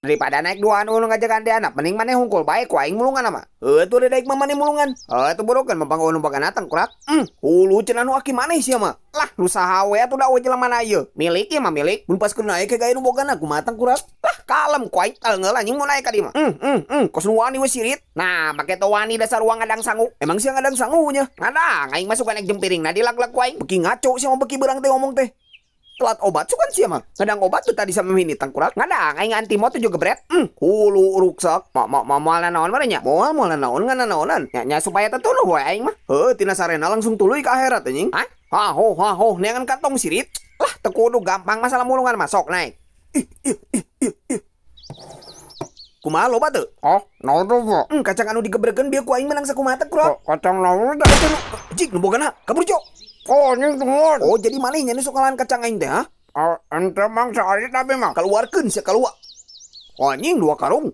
Daripada naik duaan ulung ngajagaan di anak, mending maneh hungkul bae ku aing mulungan mah. Heuh tuh daek mah maneh mulungan. Heuh tuh burukeun mempang nu boga tengkurak. Hulu cenah nu aki maneh sia mah. Lah, nu saha we atuh da eueuh jelema na ieu. Milik ieu mah milik. Mun pas keur naek ke gaya nu bogana kumaha tengkurak? Lah, kalem ku aing teunggeul anjing mun naek ka dieu mah. Kos nu wani we sirit. Nah, make teu wani dasar uang ngadang sangu. Emang sia ngadang sangu nya? Ngadang, aing mah suka naik jempiring na dilag-lag ku aing. Beki ngaco sia mah beki beurang teh ngomong teh. Telat obat sugan sia mah. Ngadang obat tuh tadi sama mini tengkurak. Ngadang aing antimo tuh juga gebret. Hulu ruksak. Ma ma ma moal naon mah nya? Moal moal naon ngan naonan. Nya nya supaya tetuluh we aing mah. Heuh tina sarena langsung tuluy ka akhirat anjing. Hah? Ha ho ha ho neangan kantong sirit. Lah teu kudu gampang masalah mulungan masuk naik. Ih ih ih ih ih. Kumaha loba teu? Oh, naon tuh, Pak? Kacang anu digebrekeun bieu ku aing menang sakumaha tengkurak. Kacang naon teh? Kacang jik nu bogana kabur jo. Oh, anjing tungguan. Oh, jadi maneh nya nu sok ngalahan kacang aing teh, ha? Ah, ente mang saari tapi mang. Keluarkeun sia keluar. Oh, anjing dua karung.